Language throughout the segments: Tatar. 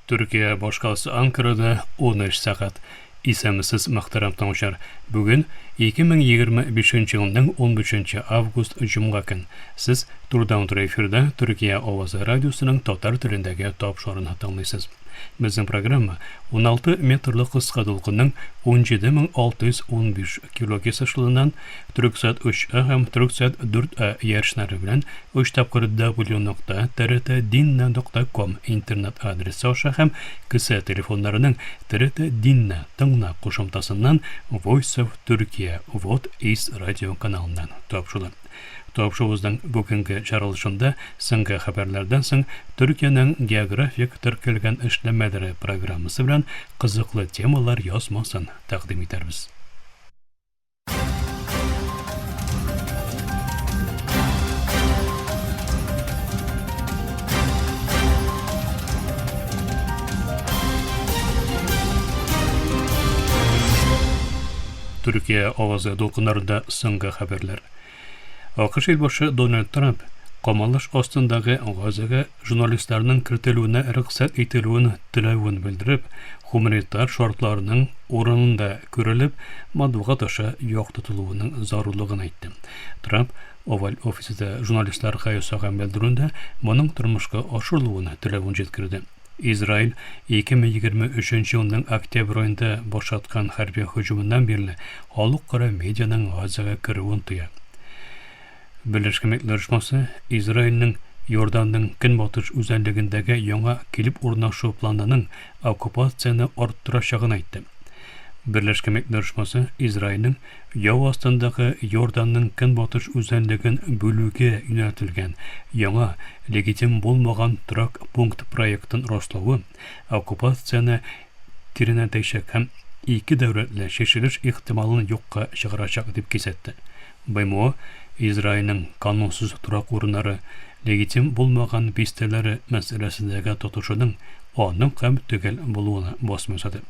Төркия башкаласы Анкарада 13 сәгать. Исәнмесез, мөхтәрәм тыңлаучылар. Бүген 2025 елның 15 август җомга көн. Сез турыдан-туры эфирда Төркия авазы радиосының татар телендәге тапшыруын тыңлыйсыз. Безнең программа 16 метрлы кыска дулкынның 17615 килогерц эшелоныннан Төрксат 3А һәм Төрксат 4А ярышлары белән 3 тапкыр w.trtdinna.com интернет адресы аша һәм кесә телефоннарының TRT Dinna тыңла кушымтасыннан Voice of Turkey Вот Is радио каналыннан тапшырыла. Тапшыруыбызның бүгенге чыгарылышында соңгы хәбәрләрдән соң Төркиянең географик теркәлгән эшләмәләре программасы белән кызыклы темалар язмасын тәкъдим итәрбез. Төркия авазы дулкыннарында соңгы хәбәрләр. АКШ илбашы Дональд Трамп камалыш астындагы Газага журналистларның кертелүенә рөхсәт ителүен теләвен белдереп, гуманитар шартларның урынында күрелеп, матбугат аша яктыртылуының зарурлыгын әйтте. Трамп Оваль офисында журналистларга ясаган белдерүендә моның тормышка ашырылуын теләвен җиткерде. Израиль 2023 елның октябрь аенда башлаткан хәрби һөҗүменнән бирле халыкара медианың Газага керүен тыя. Берләшкән Милләтләр Оешмасы Израильнең Иорданның көнбатыш үзәнлегендәге яңа килеп урнашу планының оккупацияне арттырачагын әйтте. Берләшкән Милләтләр Оешмасы Израильнең яу астындагы Иорданның көнбатыш үзәнлеген бүлүгә юнәлтелгән яңа легитим булмаган торак пункт проектын раславы оккупацияне тирәнәйтәчәк һәм ике дәүләтле чишелеш ихтималын юкка чыгарачак дип кисәтте. БМО Израильнең канунсыз торак урыннары, легитим булмаган бистәләре мәсьәләсендәге тотышының анык һәм төгәл булуына басым ясады.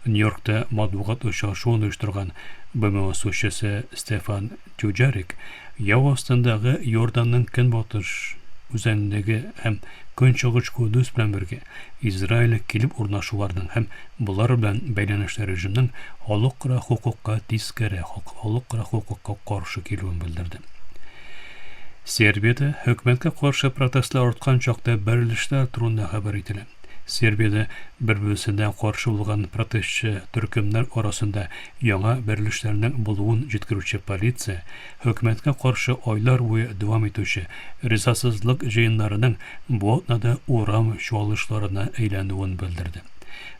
Нью-Йоркта матбугат очрашуын оештырган БМО сушчысы Стефан Дюджарик яу астындагы Иорданның көнбатыш үзәнлеге һәм Көнчыгыш Кудус белән бергә Израиль килеп урнашуларның һәм болар белән бәйләнешле режимның халыкара хокукка тискәре, халыкара хокукка каршы килүен белдерде. Сербиядә хөкүмәткә каршы протестлар арткан чакта бәрелешләр турында хәбәр ителә. Сербиядә бер-берсенә каршы булган протестчы төркемнәр арасында яңа бәрелешләрнең булуын җиткерүче полиция хөкүмәткә каршы айлар буе дәвам итүче ризасызлык җыеннарының бу атнада урам чуалышларына әйләнүен белдерде.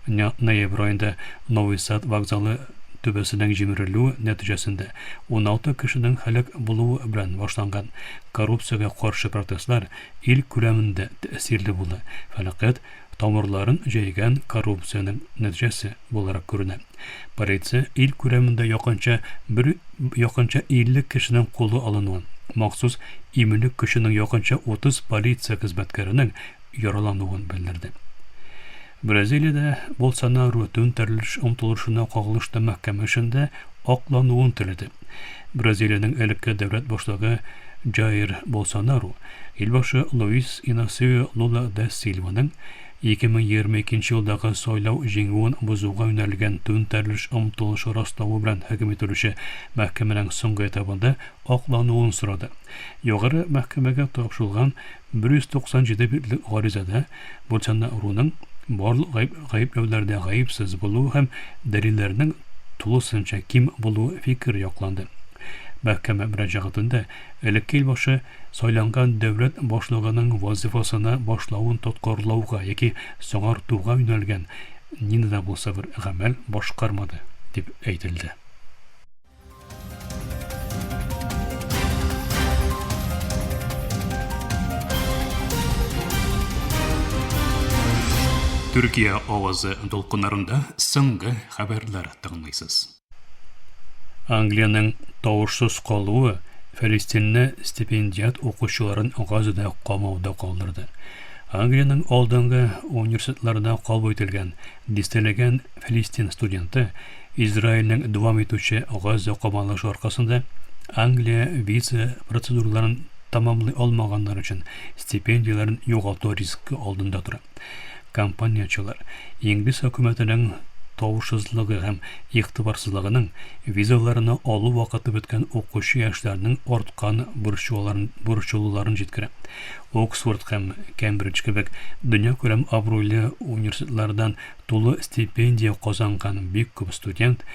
Ноябрь аенда Новый Сад вокзалы түбәсенең җимерелүе нәтиҗәсендә 16 кешенең һәлак булуы белән башланган коррупциягә каршы протестлар ил күләмендә тәэсирле булды, фәләкать тамырларын җәйгән коррупциянең нәтиҗәсе буларак күренә. Полиция ил күләмендә якынча бер якынча 50 кешенең кулы алынуын, махсус иминлек көченең якынча 30 полиция хезмәткәренең яралануын белдерде. Бразилиядә Болсонару түнтәрелеш омтылышына кагылышлы мәхкәмә эшендә аклануын теләде. Бразилиянең элекке дәүләт башлыгы Джаир Болсонару илбашы Луис Инасио Лула да Сильваның 2022 елдагы сайлау җиңүен бозуга юнәлгән түнтәрелеш омтылышы раславы белән хөкем ителүче мәхкәмәнең соңгы этабында аклануын сорады. Югары мәхкәмәгә тапшырылган 197 битлек гаризада Болсонаруның барлык гаепләүләрдә гаепсез булуы һәм дәлилләрнең тулысынча ким булуы фикере якланды. Мәхкәмә мөрәҗәгатендә элекке илбашы сайланган дәүләт башлыгының вазифасына башлавын тоткарлауга яки соңартуга юнәлгән нинди дә булса бер гамәл башкармады, дип әйтелде. Төркия авазы дулкыннарында соңгы хәбәрләр тыңлыйсыз. Англиянең тавышсыз калуы Фәлестинне стипендиат укучыларын Газада камауда калдырды. Англиянең алдынгы университетларына кабул ителгән дистәләгән Фәлестин студенты Израильнең дәвам итүче Газа камалышы аркасында Англия виза процедураларын тәмамлый алмаганнар өчен стипендияләрен югалту рискы алдында тора. Кампаниячылар инглиз хөкүмәтенең тавышсызлыгы һәм игътибарсызлыгының визаларны алу вакыты беткән укучы яшьләрнең арткан борчылуларын җиткерә. Оксфорд һәм Кембридж кебек дөньякүләм абруйлы университетлардан тулы стипендия казанган бик күп студент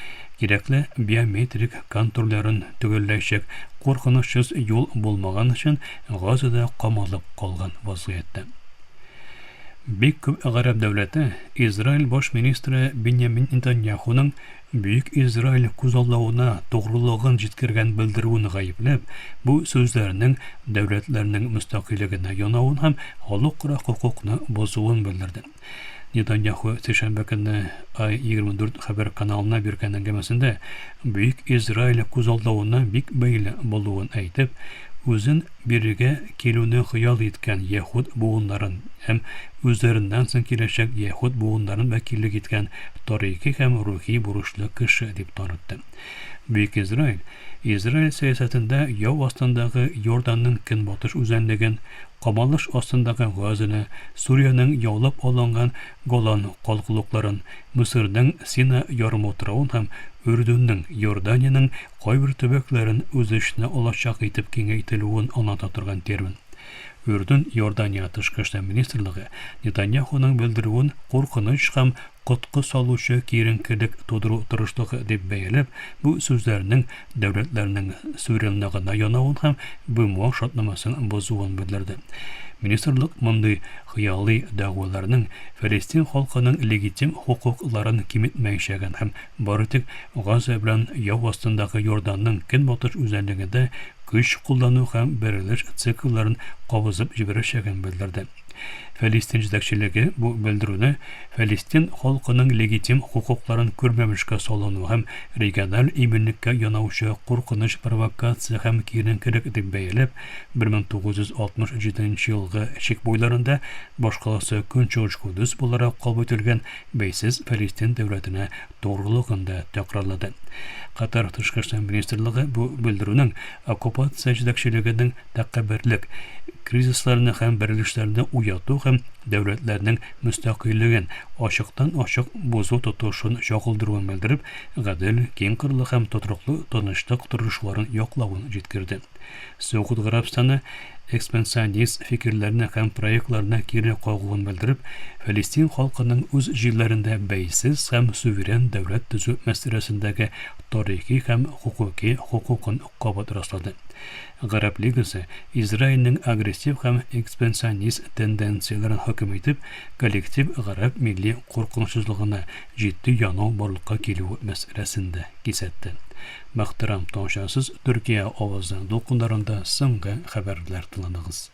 кирәкле биометрик контрольләрен төгәлләячәк куркынычсыз юл булмаган өчен Газада камалып калган вазгыятьтә. Бик күп гарәп дәүләте Израиль баш министры Биньямин Нетаньяхуның Бөек Израиль күзаллавына тугрылыгын җиткергән белдерүен гаепләп, бу сүзләренең дәүләтләрнең мөстәкыйльлегенә янавын һәм халыкара хокукны бозуын белдерде. Нетаньяху сишәмбе көнне I-24 хәбәр каналына биргән әңгәмәсендә Бөек Израиль күзаллавына бик бәйле булуын әйтеп, үзен Бирегә килүне хыял иткән яһүд буыннарын һәм үзләреннән соң киләчәк яһүд буыннарын вәкиллек иткән тарихи һәм рухи бурычлы кеше дип танытты. Бөек Израиль, Израиль сәясәтендә яу астындагы Йорданның көнбатыш үзәнлеген, камалыш астындагы Газаны, Сүриянең яулап алынган Голан калкулыкларын, Мысырның Сина ярымутравын һәм Үрдүннең, Иорданиянең кайбер төбәкләрен үз эченә алачак итеп киңәйтелүен аңлата торган термин. Үрдүн Иордания тышкы эшләр министрлыгы Нетаньяхуның белдерүен куркыныч һәм коткы салучы киеренкелек тудыру тырышлыгы дип бәяләп, бу сүзләрнең дәүләтләрнең суверенлыгына янавын һәм БМО шартнамасын бозуын белдерде. Министрлык мондый хыялый дәгъваларның Фәлестин халкының легитим хокукларын киметмәячәген һәм Бары тик Газа белән яу астындагы Йорданның көнбатыш үзәнлегендә көч куллану һәм бәрелеш циклларын кабызып җибәрәчәген белдерде. Фәлистин җитәкчелеге бу белдерүне фәлистин халкының легитим хокукларын күрмәмешкә салыну һәм региональ иминлеккә янаучы куркыныч провокация һәм киеренкелек дип бәяләп, 1967 елгы чик буйларында башкаласы Көнчыгыш Кудыс буларак кабул ителгән бәйсез Фәлистин дәүләтенә тугрылыгын да тәкрарлады. Катар тышкы эшләр министрлыгы бу белдерүнең оккупация җитәкчелегенең тәкәбберлек, кризисларны һәм бәрелешләрне уяту һәм дәүләтләрнең мөстәкыйльлеген ачыктан-ачык бозу тотышын чагылдыруын белдереп, гадел, киңкырлы һәм тотрыклы тынычлык тырышуларын яклавын җиткерде. Согуд Гарәбстаны экспансионист фикерләрне һәм проектларны кире кагуын белдереп, Фәлистин халкының үз җирләрендә бәйсез һәм суверен дәүләт төзү мәсьәләсендәге тарихи һәм хокуки хокукын кабат раслады. Гарәп Лигасы Израильнең агрессив һәм экспансионист тенденцияләрен хөкем итеп, коллектив гарәп милли куркынычсызлыгына җитди янау барлыкка килүе мәсьәләсен дә кисәтте. Мөхтәрәм тыңлаучылар, Төркия авазы дулкыннарында соңгы хәбәрләр тыңладыгыз.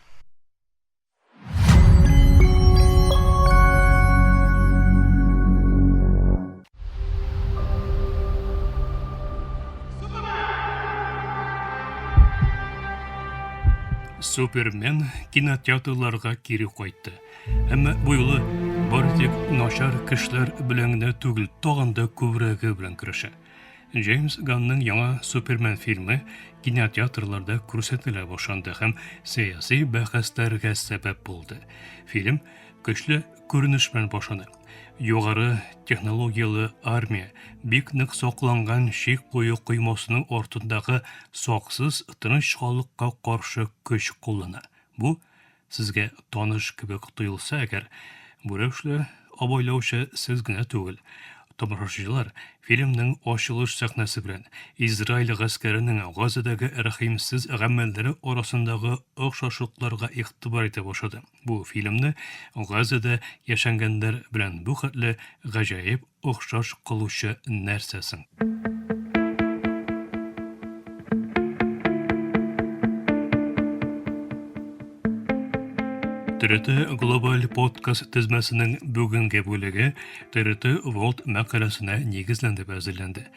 Супермен кинотеатрларга кире кайтты. Әмма бу юлы бары тик начар кешеләр белән генә түгел, тагын да күбрәге белән көрәшә. Джеймс Ганның яңа Супермен фильмы кинотеатрларда күрсәтелә башланды һәм сәяси бәхәсләргә сәбәп булды. Фильм көчле күренеш белән башлана. Югары технологияле армия бик нык сакланган чик кую коймасының артындагы саксыз тыныч халыкка каршы көч куллана. Бу сезгә таныш кебек тоелса әгәр, бу рәвешле абайлаучы сез генә түгел. Тамашачылар фильмның ачылыш сәхнәсе белән Израиль гаскәренең Газадагы рәхимсез гамәлләре арасындагы охшашлыкларга игътибар итә башлады. Бу фильмны Газада яшәнгәннәр белән бу хәтле гаҗәеп охшаш кылучы нәрсә соң? TRT Global Podcast тезмәсенең бүгенге бүлеге TRT World мәкаләсенә нигезләнеп әзерләнде.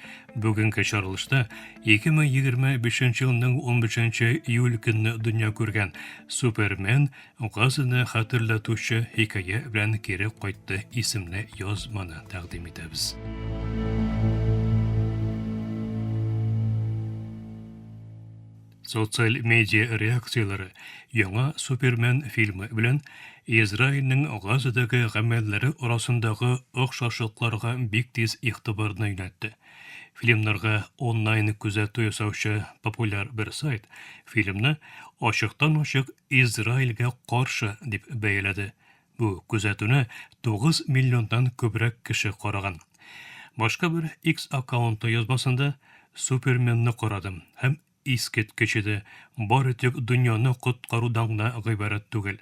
Бүгенге чарылышта 2025 елның 15 июль көнне дөнья күргән Супермен Газаны хәтерләтүче хикәя белән кире кайтты исемле язманы тәкъдим итәбез. Социаль медиа реакцияләре яңа Супермен фильмы белән Израильнең Газадагы гамәлләре арасындагы охшашлыкларга бик тиз игътибарны юнәлтте. Фильмнарга онлайн күзәтү ясаучы популяр бер сайт фильмны ачыктан-ачык Израильгә каршы дип бәяләде. Бу күзәтүне 9 миллионнан күбрәк кеше караган. Башка бер X аккаунты язмасында Суперменны карадым һәм искиткеч иде, бары тик дөньяны коткарудан гына гыйбарәт түгел.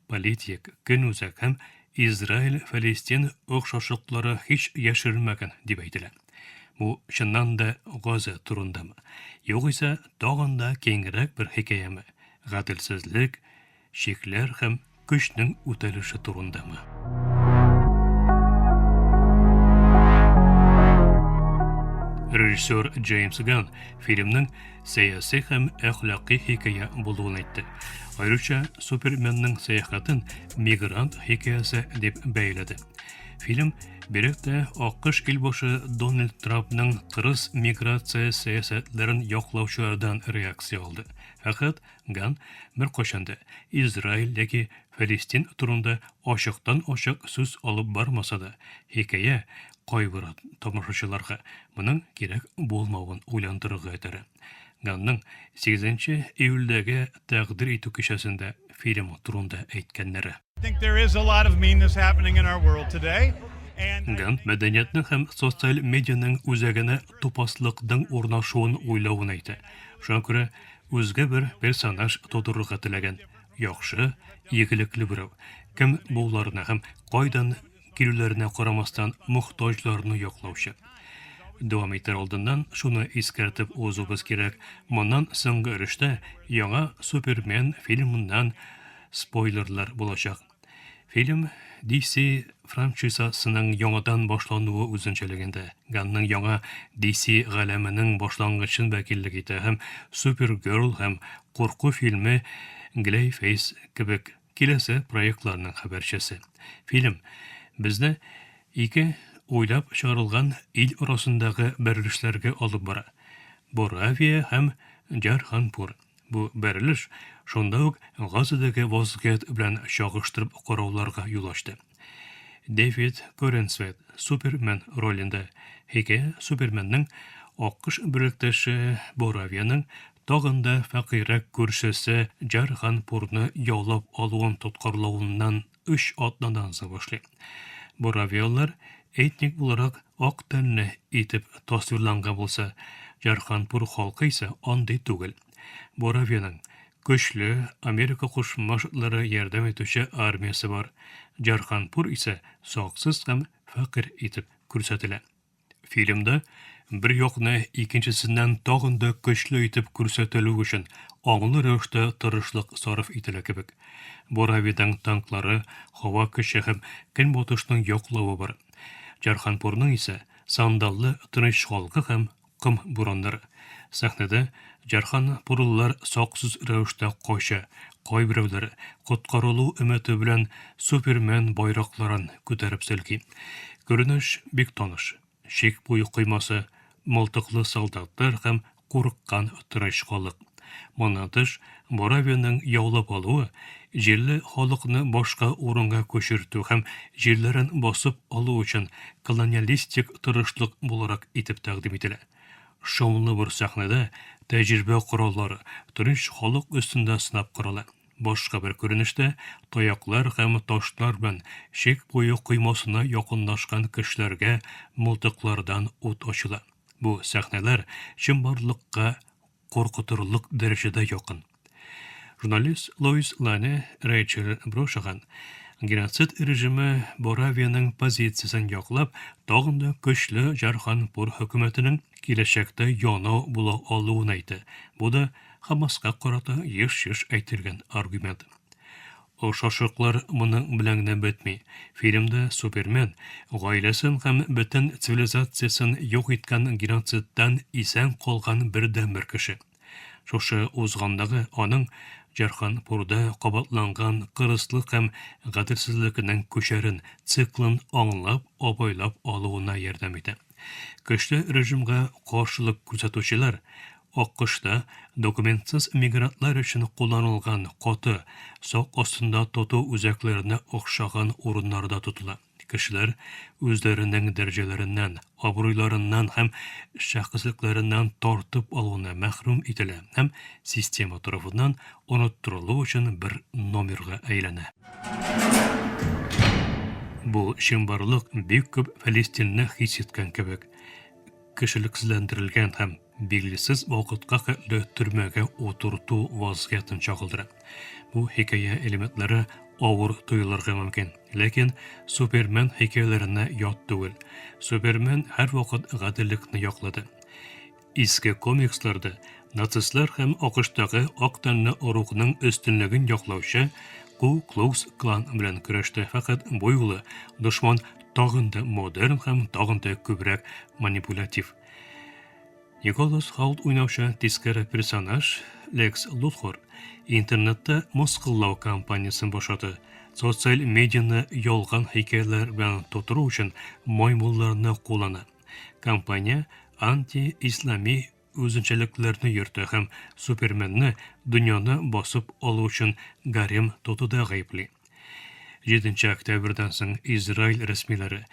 Политик, көнүзәк һәм Израиль-Фәлестин охшашлыклары һич яшерелмәгән, дип әйтелә. Бу чыннан да Газа турындамы? Югыйсә, тагын да киңрәк бер хикәяме? Гаделсезлек, Чикләр һәм көчнең үтәлеше турындамы? Режиссер Джеймс Ганн фильмның сәяси һәм әхлакый хикәя булуын әйтте. Аеруча Суперменның сәяхәтен мигрант хикәясе дип бәяләде. Фильм бигрәк тә АКШ илбашы Дональд Трампның кырыс миграция сәясәтләрен яклаучылардан реакция алды. Фәкать Ган беркайчан да Израиль яки Фәлистин турында ачыктан-ачык сүз алып бармаса да, хикәя кайбер тамашачыларга моның кирәк булмавын уйландырырга этәрә. Ганның 8 июльдәге тәкъдир итү кичәсендә фильм турында әйткәннәре. Ган мәдәниятнең һәм социаль медианың үзәгенә тупаслыкның урнашуын уйлавын әйтә. Шуңа күрә Үзгә бер персонаж тудырырга теләгән, яхшы, игелекле берәү, кем булуларына һәм кайдан килүләренә карамастан мохтаҗларны яклаучы. Дәвам итәр алдыннан шуны искәртеп узуыбыз кирәк, моннан соңгы өлештә яңа Супермен фильмыннан спойлерлар булачак. Фильм DC франшизасының яңадан башлануы үзенчәлегендә, Ганның яңа DC галәменең башлангычын вәкиллек итә һәм Супергерл һәм курку фильмы Глейфейс кебек киләсе проектларның хәбәрчесе. Фильм безне ике уйлап чыгарылган ил арасындагы бәрелешләргә алып бара, Боравия һәм Джарханпур. Бу бәрелеш шунда ук Газадагы вазгыять белән чагыштырып карауларга юл ачты. Дэвид Коренсвет Супермен ролендә хикәя Суперменның АКШ бүлектәше Боравиянең тагын да фәкыйрьрәк күршесе Джарханпурны яулап алуын тоткарлавыннан өч атнадан соң башлый. Боравиялылар этник буларак ак тәнле итеп тасвирланган булса, Джарханпур халкы исә андый түгел. Боравиянең көчле Америка Кушма Штатлары ярдәм итүче армиясе бар, Джарханпур исә саксыз һәм фәкыйрь итеп күрсәтелә. Фильмда бер якны икенчесеннән тагын да көчле итеп күрсәтелү өчен аңлы рәвештә тырышлык сарыф ителә кебек. Боравидаң танклары, һава көче һәм Көнбатышның яклавы бар. Джарханпурның исә сандаллы тыныч халкы һәм ком бураннары. Сәхнәдә джарханпурлылар саксыз рәвештә кача, кайберәүләре коткарылу өмете белән Супермен байракларын күтәреп селки. Күренеш бик таныш. Чик буе коймасы, мылтыклы солдатлар һәм курыккан тыныч халык. Моннан тыш, Боравиянең яулап алуы җирле халыкны башка урынга күчертү һәм җирләрен басып алу өчен колониалистик тырышлык буларак итеп тәкъдим ителә. Шомлы бер сәхнәдә тәҗрибә кораллары тыныч халык өстендә сынап карала. Башка бер күренештә таяклар һәм ташлар белән чик буе коймасына якынлашкан кешеләргә мылтыклардан ут ачыла. Бу сәхнәләр чынбарлыкка куркытырлык дәрәҗәдә якын. Журналист Лоис Лане Рэйчел Брошаган геноцид режимы Боравиянең позициясен яклап, тагын да көчле Джарханпур хөкүмәтенең киләчәктә янау була алуын әйтте. Бу да Хамаска карата еш-еш әйтелгән аргумент. Охшашлыклар моның белән генә бетми. Фильмда Супермен гаиләсен һәм бөтен цивилизациясен юк иткән геноцидтан исән калган бердәнбер кеше. Шушы узгандагы аның Джарханпурда кабатланган кырыслык һәм гаделсезлекнең күчәрен, циклын аңлап, абайлап алуына ярдәм итә. Көчле режимга каршылык күрсәтүчеләр. АКШта документсыз мигрантлар өчен кулланылган каты сак астында тоту үзәкләренә охшаган урыннарда тотыла. Кешеләр үзләренең дәрәҗәләреннән, абруйларыннан һәм шәхеслекләреннән тартып алуына мәхрүм ителә һәм система тарафыннан оныттырылу өчен бер номерга әйләнә. Бу чынбарлык бик күп фәлестинне хис иткән кебек, кешелексезләндерелгән һәм билгесез вакытка хәтле төрмәгә утырту вазгыятен чагылдыра. Бу хикәя элементлары авыр тоелырга мөмкин, ләкин Супермен хикәяләренә ят түгел. Супермен һәрвакыт гаделлекне яклады. Иске комиксларда нацистлар һәм АКШтагы ак тәнле ыругның өстенлеген яклаучы Ку Клукс Клан белән көрәште, фәкать бу юлы дошман тагын да модерн һәм тагын да күбрәк манипулятив. Николас Хаут уйнаучы тискәре персонаж Лекс Лутхор интернетта мыскыллау кампаниясен башлады. Социаль медианы ялган хикәяләр белән тутыру өчен маймылларны куллана. Кампания анти-ислами үзенчәлекләрне йөртә һәм Суперменны дөньяны басып алу өчен гарем тотуда гаепли. 7 октябрьдән соң Израиль рәсмиләре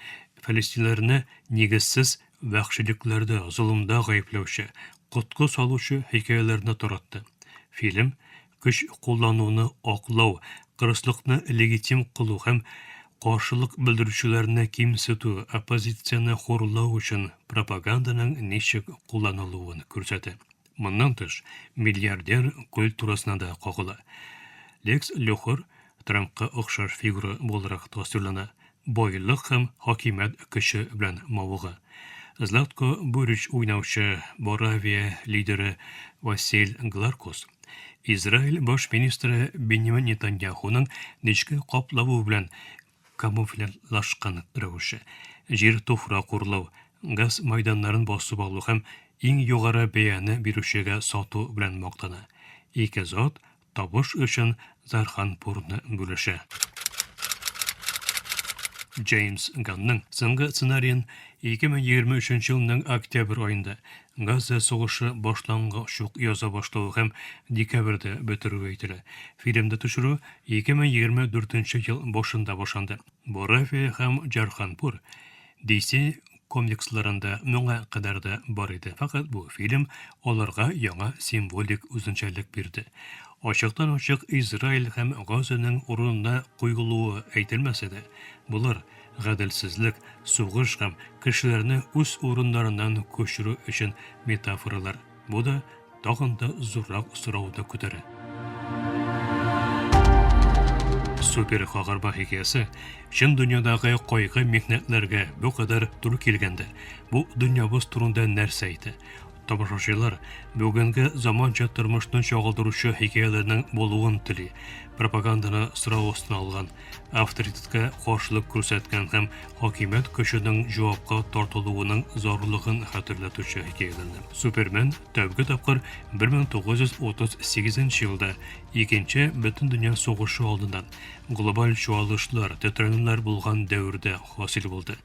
фәлестиннәрне нигезсез вәхшилекләрдә, золымда гаепләүче, коткы салучы хикәяләрне таратты. Фильм көч куллануны аклау, кырыслыкны легитим кылу һәм каршылык белдерүчеләрне кимсетү, оппозицияне хурлау өчен пропаганданың ничек кулланылуын күрсәтә. Моннан тыш, миллиардер культурасына да кагыла. Лекс Люхор Трампка охшаш фигура буларак тасвирлана, байлык һәм хакимият көче белән мавыга. Златко Бурич уйнаучы Боравия лидеры Василь Гларкос Израиль баш министры Беньямин Нетаньяхуның нечкә каплавы белән камуфляжлашкан рәвеше, җир-туфрак урлау, газ майданнарын басып алу һәм иң югары бәяне бирүчегә сату белән мактана. Ике зат Табыш өчен Зарханпурны бүлешә. Джеймс Ганның соңгы сценариен 2023 елның октябрь аенда Газа сугышы башлангач ук яза башлавы һәм декабрьдә бетерүе әйтелә. Фильмны төшерү 2024 ел башында башланды. Боравия һәм Джарханпур DC комиксларында моңа кадәр дә бар иде, фәкать бу фильм аларга яңа символик үзенчәлек бирде. Ачыктан-ачык Израиль һәм Газаның урынына куелуы әйтелмәсә дә, болар гаделсезлек, сугыш һәм кешеләрне үз урыннарыннан күчерү өчен метафоралар. Бу да тагын да зуррак сорау да күтәрә. Супер кагарма хикәясе чын дөньядагы кайгы михнәтләргә бу кадәр туры килгәндә, бу дөньябыз турында нәрсә әйтә? Тамашачылар бүгенге заманча тормышны чагылдыручы хикәяләрнең булуын тели. Пропаганданы сорау астына алган, авторитетка каршылык күрсәткән һәм хакимият көченең җавапка тартылуының зарурлыгын хәтерләтүче хикәяләрне. Супермен тәүге тапкыр 1938 елда Икенче бөтендөнья сугышы алдыннан глобаль чуалышлар, тетрәнүләр булган дәвердә хасил булды.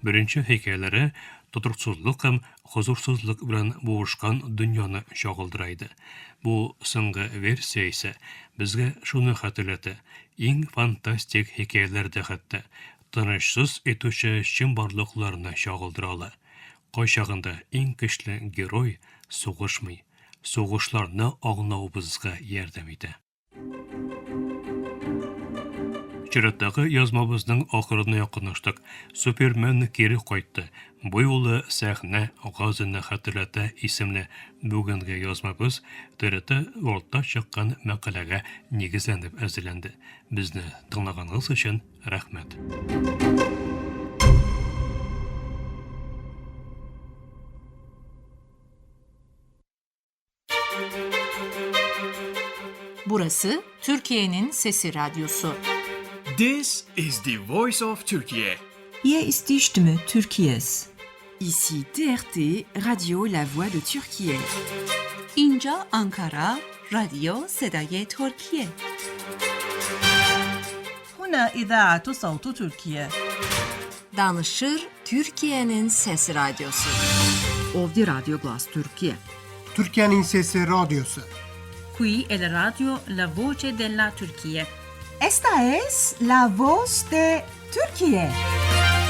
Беренче хикәяләре тотрыксызлык һәм хозурсызлык белән буышкан дөньяны чагылдыра иде. Бу соңгы версия исә безгә шуны хәтерләтә, иң фантастик хикәяләр дә хәтта тынычсыз итүче чынбарлыкларны чагылдыра ала. Кайчагында иң көчле герой сугышмый, сугышларны аңлавыбызга ярдәм итә. Чираттагы язмабызның ахырына якынлаштык. Супермен кире кайтты. Бу юлы сәхнә Газаны хәтерләтә исемле бүгенге язмабыз ТРТ World-та чыккан мәкаләгә нигезләнеп әзерләнде. Безне тыңлаганыгыз өчен рәхмәт. Burası Türkiye'nin Sesi Radyosu. This is the voice of Turkey. Hier ist die Stimme Türkiye's. Ici TRT, Radio La Voix de Türkiye. اینجا آنکارا رادیو صدای ترکیه. هنا إذاعة صوت تركيا. Danışır Türkiye'nin Sesi Radyosu. Ovdje Radio Glas Turkije. Türkiye'nin Sesi Radyosu. Qui è la radio La Voce della Turchia. Esta es la voz de Türkiye.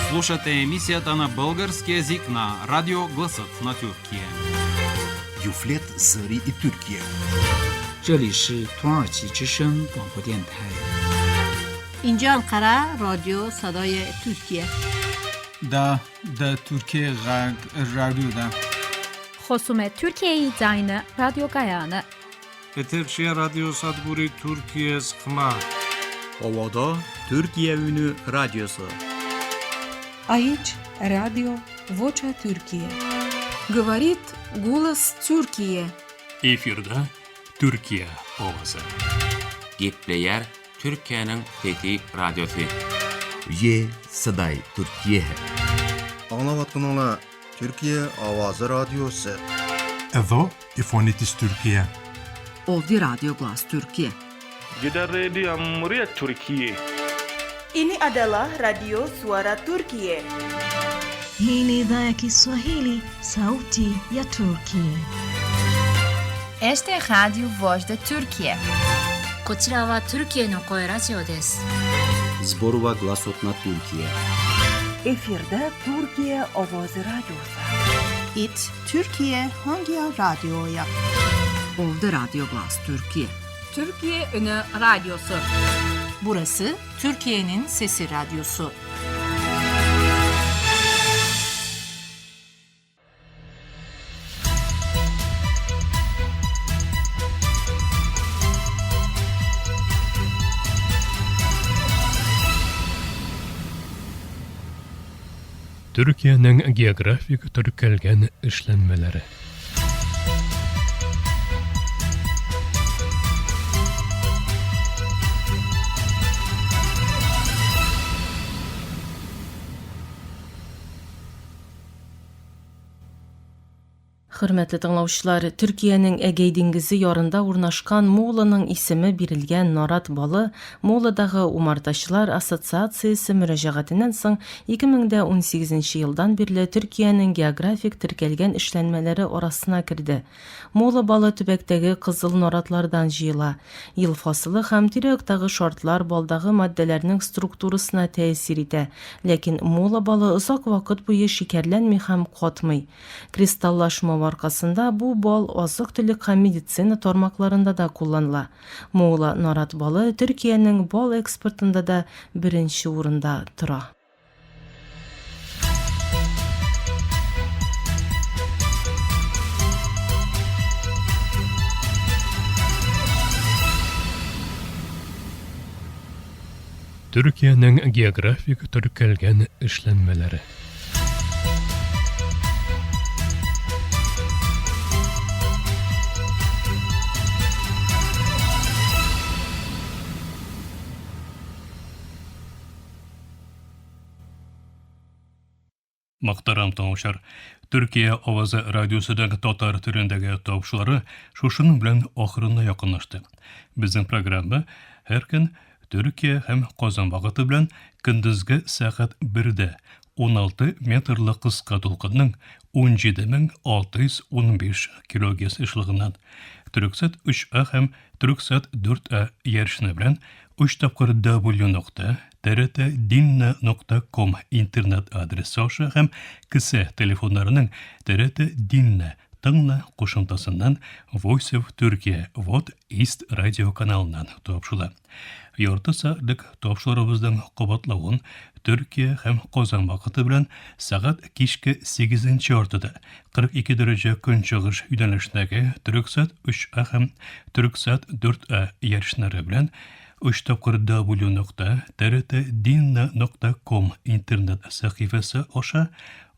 Слушате емисията на български език на Радио Гласът на Тюркия. Юфлет Зъри и Türkiye. 这里是土耳其之声广播电台。 اینجا انقره رادیو صدای ترکیه. دا د ترکیې غږ راډیو ده. خصوم ترکیه زاین رادیو گایانه. Eterşiya Radyo Sadguri Türkiye Sıkma. Ovada Türkiye Ünü Radyosu. Aici Radio Vocea Türkiye. Говорит голос Türkiye. Efirde Türkiye Ovası. Gepleýär Türkiýäniň Sesi Radiosy. Ye Saday Türkiye. Аңлаватқаныңла Türkiye Avazı Radyosu. Εδώ η φωνή της Τουρκία. Ovdje Radio Glas Türkiye. Gidan rediyon muryar Turkiye. Ini adalah Radio Suara Turkiye. Hii ni idhaa ya Kiswahili, sauti ya Turki. Esta é a Rádio Voz da Turquia. こちらはトルキエの声ラジオです。 Зборува гласот на Туркија. Efirde Türkiye Ovozi Radyosu. It Türkiye Hangi Radyo'ya? Ovde Radio Glas Türkiye. Türkiye Ünü Radyosu. Burası Türkiye'nin Sesi Radyosu. Төркиянең географик теркәлгән эшләнмәләре. Хөрмәтле тыңлаучылар, Төркиянең Эгей диңгезе ярында урнашкан Муланың исеме бирелгән нарат балы Муладагы умартачылар ассоциациясе мөрәҗәгатеннән соң 2018 елдан бирле Төркиянең географик теркәлгән эшләнмәләре арасына керде. Мула балы төбәктәге кызыл наратлардан җыела. Ел фасылы һәм тирә-яктагы шартлар балдагы матдәләрнең структурасына тәэсир итә. Ләкин Мула балы озак вакыт буе шикәрләнми һәм катмый. Кристаллашмау аркасында бу бал азык-төлек һәм медицина тармакларында да кулланыла. Мула нарат балы Төркиянең бал экспортында да беренче урында тора. Төркиянең географик теркәлгән эшләнмәләре. Мөхтәрәм тыңлаучылар, Төркия авазы радиосының татар телендәге тапшырулары шушының белән ахырына якынлашты. Безнең программа һәр көн Төркия һәм Казан вакыты белән көндезге сәгать 1дә 16 метрлы кыска дулкынның 17615 килогерц ешлыгыннан Төрексат 3А һәм Төрексат 4А ярышны белән 3 тапкыр w нокта trtdinna.com интернет адресы аша һәм кесә телефоннарының TRT Dinle тыңла кушымтасыннан Voice of Turkey Вот East радио каналыннан тапшыла. Ярты сәгатьлек тапшыруыбызның кабатлавын Төркия һәм Казан вакыты белән сәгать кичке 8 яртыда 42 дәрәҗә көнчыгыш юнәлешендәге Төрексат 3А һәм Төрексат 4А ярышлары белән 3 тапкыр w нокта trtdinna.com интернет сәхифәсе аша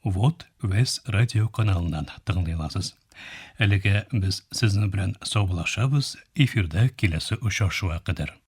Вот Вес радио каналыннан тыңлый аласыз. Әлегә без сезнең белән саубуллашабыз, эфирдә киләсе очрашуга кадәр.